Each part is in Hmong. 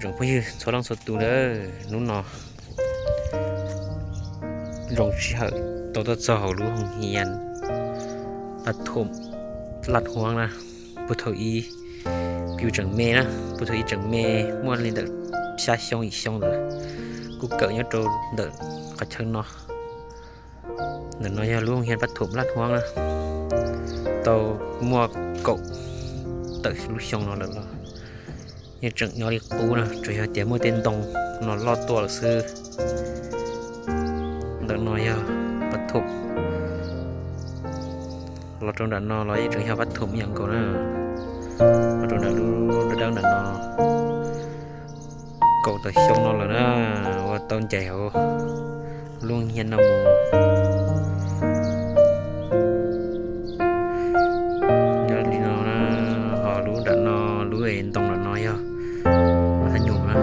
Tsoom phooj ywg txhua leej txhua tus na, hnub no zoo sij hawm tau tuaj txog hauv lub hoo hias paj thum laj huab na. Puag thaum ub kuv tseem me na, puag thaum ub tseem me, muaj li ntawm xya xyoo yim xyoo ntawd, kuj kawm nyob rau ntawm qhov chaw no. Ntawm no yog lub hoo hias paj thum laj huab na, tau muaj kaum tawm lub xyoo no lawm los yeej tseem nyob li qub na, tsuas yog tias muaj tej ntoo no loj tuaj lawm xwb. Ntawm no yog paj thum, los rau nram no los yeej tseem yog paj thum ib yam nkaus na. Los rau nram lub dawb dawb nram no, kaum tawm xyoo no lawm na, uas tau ncaim hauv lub hias no mus. Nyob li no na, ho lub nram no, lub ntoo nram no yog mos thab nyum na,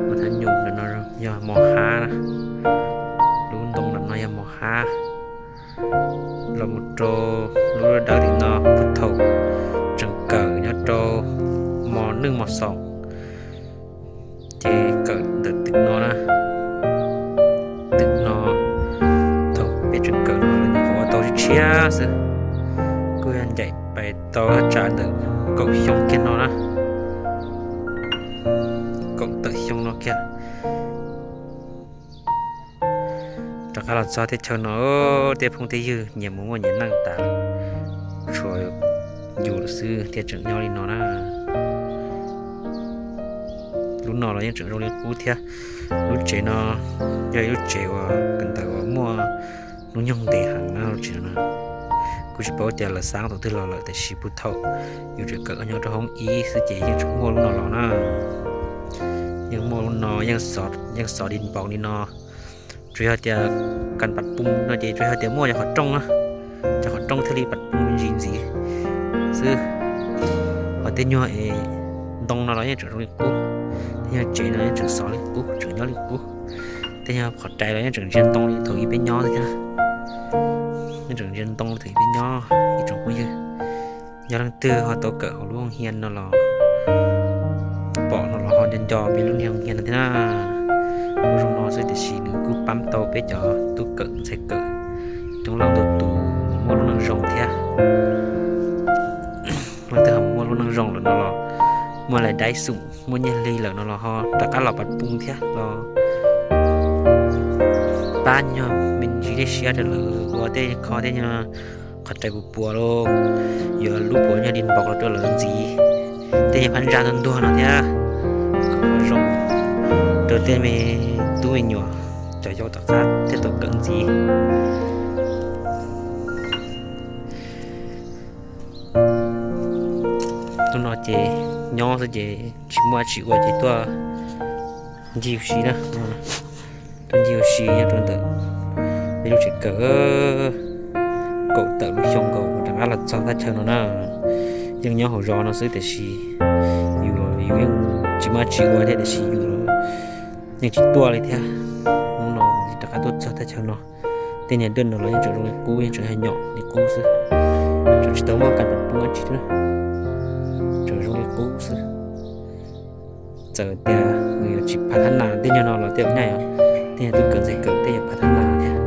mos thab nyum nram no yog mos hab na, lub ntoo nram no yog mos hab. Los mus rau lub dawb tim no, puag thaum tseem kawm nyob rau mos neej mos xoom, ces kawm ntawm tim no na. Tim no thaum peb tseem kawm no los nyuam qhuav ua tau tshiab tshiab xwb, kuj yog ncaim pais tau thaj tsam ntawm kaum xyoo kiag no na, kaum tawm xyoo no kiag. Rov qab los txog teb chaws no, tej phooj tej ywg nyias mus muaj nyias neej tas, tshuav yus lawm xwb thiaj tseem nyob li no na. Lub no los yeej tseem zoo li qub thiab. Lub tsev no yog ib lub tsev uas kawm ntawv uas muaj hnub nyoog ntev heev na, lub tsev no. Kuv tsis paub tias lawv xab thaum twg los lawm, tiam sis puag thaum yus tseem kawm nyob rau hoob ib xwb ces yeej tseem muaj lub no los na. Yeej muaj lub no, yeej xov di npaus li no. Tsuas yog tias kas pas poo no ces tsuas yog tias muaj cov qhov rooj na, cov qhov rooj thiaj li pas poo ntsis ntxiv xwb. Ho tej nyuag es ntoo no los yeej tseem zoo li qub, tej nyuag tsev no yeej tseem xov li qub, tseem nyob li qub. Tej nyuag qhov rais los yeej tseem ntsia ntoo li thaum ub peb nyob thiab, yeej tseem ntsia ntoo li thaum ub peb nyob ib tsoom phooj ywg. Yog leej twg ho tau kawm hauv lub hoo hias no los pom no los ho nco nco peb lub niag hoo hias no thiab na. Lub zoo no xwb tiam sis nws kuj pab tau peb cov tub kawm ntxhais kawm coob leej ntau tus muaj lub neej zoo thiab. Leej twg ho muaj lub neej zoo lawm no los muaj lais dai xoom, muaj nyiaj hli lawm no los ho rov qab los pas poo thiab los pab nyuag me ntsis dej siab rau lawv ua tej kho tej nyuag qhov rais puas puas los yuav lub puas nyuag di npaus los rau lawv ntxiv, tej nyuag phab ntsa ntuag ntuag no thiab, kom zoo rau tej me tub me nyuam cov yau tom qab thiaj tau kawm ntxiv. Hnub no ces nyob xwb ces tsis muaj dab tsi ua ces tuaj ncig ua si na. Tuaj ncig ua si nyob rau ntawm peb lub tsev kawm, kaum tawm lub xyoo nkaus rov qab los txog thaj chaw no na. Yeej nyob hauv zos no xwb tiam sis yus los yus yeej tsis muaj dab tsi ua thiab tiam sis yus los yeej tsis tuaj li thiab. Hnub no rov qab tuaj txog thaj chaw no, tej niag dej no los yeej tseem zoo li qub, yeej tseem yog nyom li qub xwb, tseem tsis tau muaj kas pas poo dab tsi thiab, tseem zoo li qub xwb. Txawm tias nws yuav tsis phav thab nas tej nyuag no los tej zaum nyaj, tej nyuag tub kawm ntxhais kawm tej yuav phav thab nas thiab.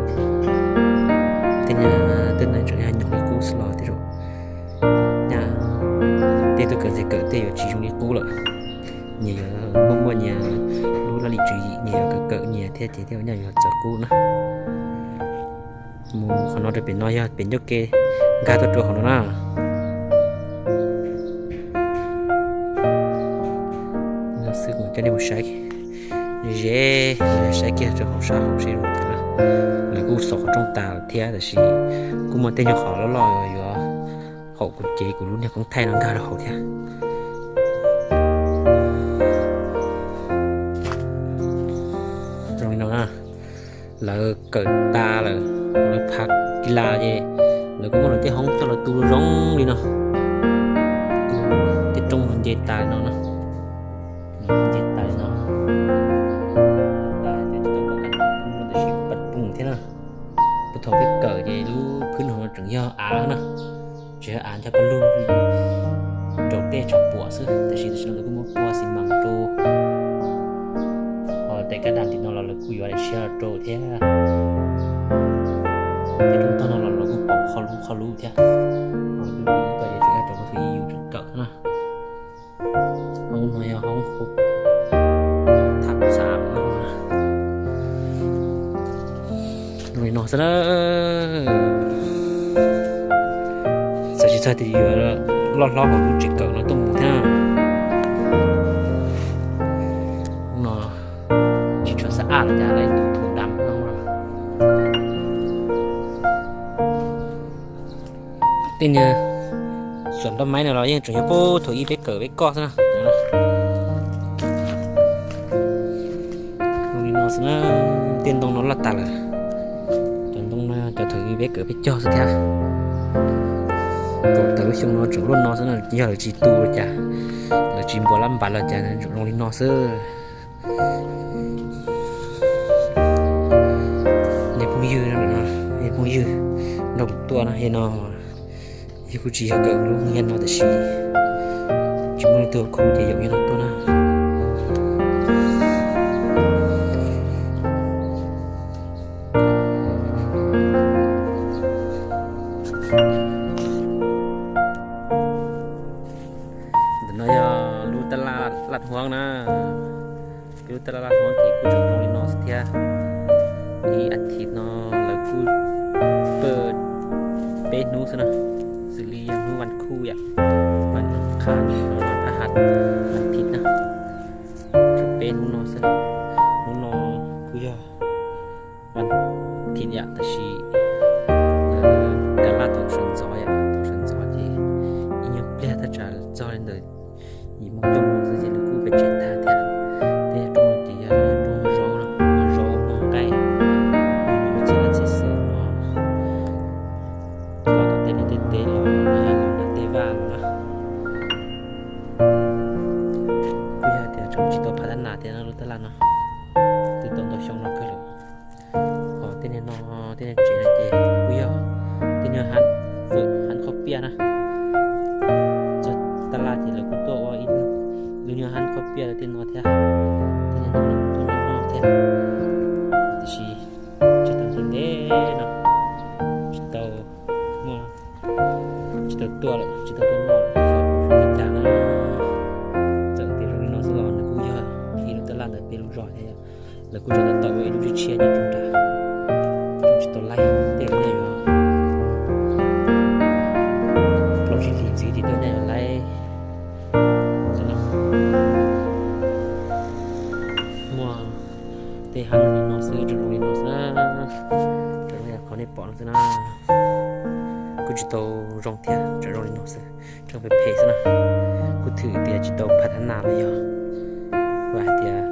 Tej nyuag dej no tseem yog nyom li qub xwb los tej zaum nyaj, tej tub kawm ntxhais kawm tej yuav tsis zoo li qub lawm. Nyias yuav muaj muaj nyias lub laj lim tswv yim, nyias yuav kawm kawm nyias thiab ces tej zaum nyaj yuav txawv qub na. Mus qhov no rau pem no yog pem ncauj ke nkag tuaj rau hauv no na. Xwb kuv coj nej mus saib ze, saib kiag rau hauv sab hauv seb zoo li cas. Lawv kuj xov qhov rooj tas lawm thiab tab sis kuj muaj tej nyuag qhov loj loj yuav haum kuv cev kuv lub niag koob thaij no nkag rau hauv thiab. Zoo li no na, lawv kawm tas lawm, lawv phav kis las ces lawv kuj muab lawv tej hoob coj los tu zoo li no. Tej rooj los nce tas li no na, nce tas li no. Tas ces tsis tau muaj kas pas poo no tab sis pas poo thiab na. Puag thaum peb kawm ces lub phwb no tseem yog av na, tseem yog av ncho paj lug li. rau tej tshav puam xwb, tab sis tam sim no lawv kuj muab pua xi mas rau. Ho tej kab dam tim no los lawv kuj yuav daim tshiab rau thiab. Tej rooj tog no los lawv kuj pauv qhov lub qhov lub thiab. Ho lub ib co ces tseem yog cov kuv tus yus tseem kawm na. Hoob no yog hoob tham xav no. Zoo li no xwb na. Txawm tsis txog tias yuav loj hlob hauv lub tsev kawm no tuaj mus thiab. Hoob no tsis tshua xab ab los cas, lawv tus thum dam no. Tej niag xuam nroj maib no los yeej tseem yog puag thaum ub peb kawm peb koj xwb na. Zoo li no xwb na, tej ntoo no loj tas lawm. Cov ntoo no cov thaum ub peb kawm peb cog xwb thiab. Kaum tawm lub xyoo no tseem luaj no xwb na, yog lawv tsis tu los cas, lawv tsis npuas lab npas los cas tseem zoo li no xwb. Nej phooj ywg, nej phooj ywg nrog kuv tuaj no, yog no yog kuj tsis yog kawm lub nyiaj no tab sis tsis muaj leej twg khub ces yaum yog no tuaj na. Ntawm no yog lub tab laj Laj Huab na. Peb lub tab laj Laj Huab ces kuj tseem zoo li no xwb thiab. Ib as thiv no lawv kuj pawj peb hnub xwb na, xws li yog hnub vas khuj yom, vas qhab, vas phab has, vas thiv na, tseem peb hnub no xwb. Hnub no kuj yog vas thiv yom, tab sis lawv tab laj thaum sawv ntxov yom, thaum sawv ntxov ces ib nyuag pliag thaj tsam txog li ntawd yim moo cuaj moo xwb ces lawv kuj pem tsev tag thiab. Tej rooj ces yog rooj muag zaub no, muag zaub muag nqaij, muag txhia txhia xwm no. Los tom tej liaj tej teb los, los yog los nram tej vaj los na. Kuj yog tias tseem tsis tau phav thab nas thiab no, lub tab laj no twb tau ntau xyoo no kawg lawm. Ho tej niag no, tej niag tsev no ces kuj yog tej niag hab fawm hab qhaub piaj na. Txog tab laj ces lawv kuj tuaj ua ib lub niag hab qhaub piaj rau tej no thiab. Tej niag no tuaj noj noj thiab. Tiam sis tsis tau ntev ntev no tsis tau muaj, tsis tau tuaj lawm, tsis tau tuaj noj lawm, xyov zoo li cas na. Txawm tias zoo li no xwb los nws kuj yog ib lub tab laj ntawm peb lub zos thiab. Lawv kuj tseem tab tom ua ib lub tshiab nyob rau nrad, tsis tau laib, tej nyuag yuav plaub tsib hlis ntxiv ces tej nyuag yuav laib. Muaj tej hab li no xwb, tseem zoo li no xwb na. Tseem zoo li qhov nej pom no xwb na. Kuj tsis tau zoo thiab, tseem zoo li no xwb. Tseem phem phem xwb na. Kuj thwm tias tsis tau phav thab nas los yog vam hais tias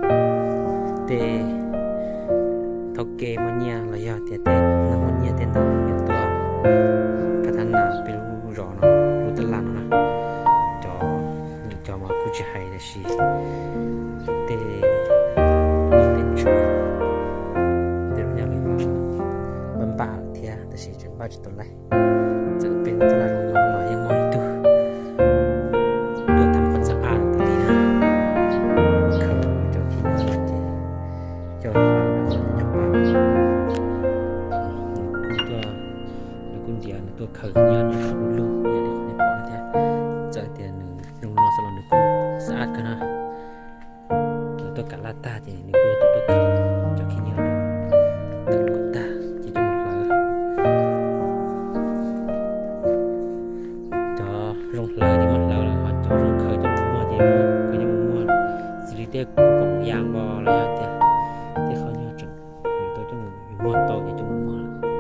tej thaub ke muaj nyiaj los yog tias tej neeg muaj nyiaj tej ntawd yuav tuaj phav thab nas peb lub zos no, lub tab laj no na. Cov, lwm cov mas kuj tsis hais tab sis tej, tej ntsuag, tej lub nyuag li mas npam npam thiab tab sis tseem npaj tsis tau laib. Txawm peb tab laj zoo li no los yeej muaj ib tug tuaj tham qhov txaj ab no tas li na. Khaws cov khib nyob no ces coj los hlawv coj pab. Nws kuj tuaj, nws kuj ntiav nws tuaj khaws khib nyob no kom lug lug ib yam li qhov nej pom no thiab. Txawm tias nws zoo li no xwb los nws kuj xab ab kawg na. Lawv tuaj kam laj tag ces nws kuj yog tus tuaj khaws cov khib nyiab no tawm kom tag ces coj mus hlawv. Cov zoo hlawv ces muab hlawv lawm, ho cov zoo khaws coj mus muag ces muab khaws coj mus muag. Xws li tej kuv pom yas npos los yog tias tej qhov nyuag tseem yuav tau coj mus, yuav muag tau ces coj mus muag lawm.